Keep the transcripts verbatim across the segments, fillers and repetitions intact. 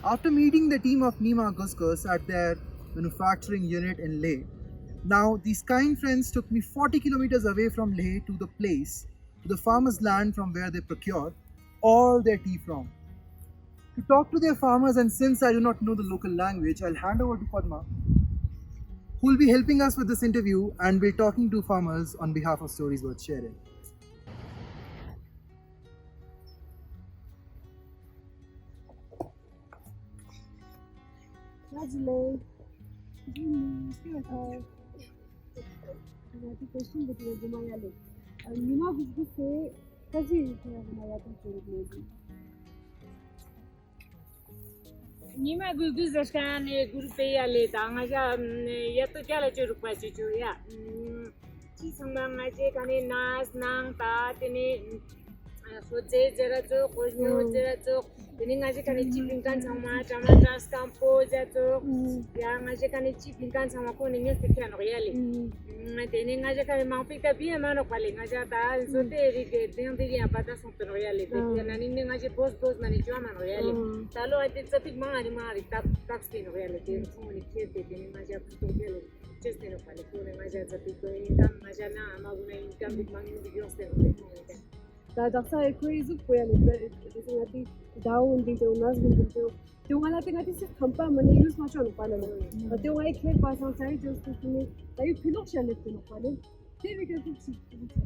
After meeting the team of Nima Gusgus at their manufacturing unit in Leh, now these kind friends took me forty kilometers away from Leh to the place, to the farmer's land from where they procure all their tea from. To talk to their farmers, and since I do not know the local language, I'll hand over to Padma, who will be helping us with this interview and be talking to farmers on behalf of Stories Worth Sharing. ཉི་མ་གུ་གུ་ཟེར་ཁན་ནི་གུ་རུ་པེ་ཡ་ལེ་ད་ང་ཞ་ཡ་ཏོ་ཀྱ་ལ་ཅོ་རུག་པ་ཅོ་ཅོ་ཡ། ཅི་ཚང་མ་ང་ཞེ་ཀ་ནི་ནས་ནང་ད་དེ་ནི་ཧོ་ཙེ་ཛེ་ར་ཙོག་གོ་ཉོ་ཛེ་ར་ཙོག་དེ་ནི་ང་ཞེ་ཀ་ནི་ཅི་པིན་ཀན་ཚང་མ་ཀྲ་མ་ཀྲ་སྐམ་པོ་ཛེ་ཙོག་ཡ་ང་ཞེ་ཀ་ནི་ཅི་པིན་ཀན་ཚང་མ་ཁོ་ནི་ངེས་ཏེ་ཁྱ་ནོག་ཡ་ལེ། དེ་ནི་ང་ཞེ་ཀ་ནི་མང་པིག་ད་པི་ཡ་མ་ནོག་པ་ལེ། ང་ཞ་ད་ཟོ་ཏེ་རིག་གེ་དེང་དེ་ཡ་པ་ད་སོང་ཏེ་ནོག་ཡ་ལེ། དེ་ཡ་ན་ནི་ནི་ང་ཞེ་བོས་བོས་མ་ནི་ཅོ་མ་ནོག་ཡ་ལེ། ད་ལོ་ཨ་དེ་ཙ་པིག་མང་ཨ་རི་མང་ཨ་རི་ཏབ་ཏབ་སྟེ་ནོག་ཡ་ལེ། དེ་ཚོང་ནི་ཁྱེར་ཏེ་དེ་ནི་ང་ཞ་ཕུ་ཏོག་ཡ་ལེ། ཅེས་ཏེ་ནོག་པ་ལེ། ཁོ་ནི་ང་ཞ་ཙ་པིག་ཁོ་ཨིན་ཀམ་ང་ཞ་ན་ཨ་མ་གུ་ན་ཨིན་ཀམ་པིག་མང་ཡིན་པིག་ཡོངས་ཏེ་ནོག་ལེ། ཁོ་ནི་ད་དག་ས་ཨེ་ཁོའི་གཟུགས་པོ་ཡ་ལེ། དེ་ང་དེ་ཟླ་བོ་འདི་དེ་ནས་གུན་དེ་དེ་ང་ལ་དེ་ང་དེ་སི་ཁམ་པ་མ་ནི་ཡུལ་མ་ཆོག་ནོག་པ་ལེ། ད་དེ་ང་ཨེ་ཁེར་པ་སང་ས་ཨེ་ཅོས་ཏེ་དེ་ནི་ད་ཡུལ་ཕི་ལོག་ཤ་ལེ་དེ་ནོག་པ་ལེ། དེ་རིག་ག་གཟུགས་ཤིག་དེ་ཚོ་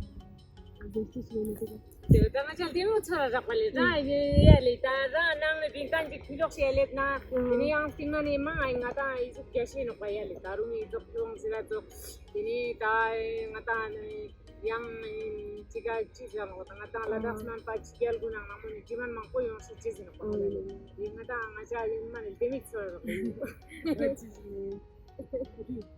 དེ་ཅི་ཞིག་ཡོད་ནི་དེ། དེ་ད་ང་ཅག་དེ་མོ་ཚོར་རག་པ་ལེ། རང་ཡ་ལེ་ད་རང་ནང་ནས་བིང་ཀན་གྱི་ཁུལ་ལོག་བཤད་ལེབ་ན་དེ་ནས་ཡང་སྟིང་ན་ནས་མང་ཨ་ང་དང་ཨི་ཟུག་རྒྱ་ཤེས་ནོག་པ་ཡ་ལེ། ད་རུང་ཨི་ཟུག་ཁྱོང་ཟེར་ར་ཙོག་དེ་ནས་ད་ང་དང་ནི་ཡང་ཅི་ག་ཅི་ཟེར་ནོག་ད་ང་དང་ལ་དྭགས་སྨན་པ་ཅི་རྒྱལ་གུ་ནང་ནང་མོ་ནི་ཅི་མན་མང་པོ་ཡོང་སྲིད་ཅི་ཟེར་ནོག་པ་ལེ། དེ་ང་དང་ང་ཅག་ཡིན་མ་ནི་དེ་མིག་ཚོར་རག་ལེ།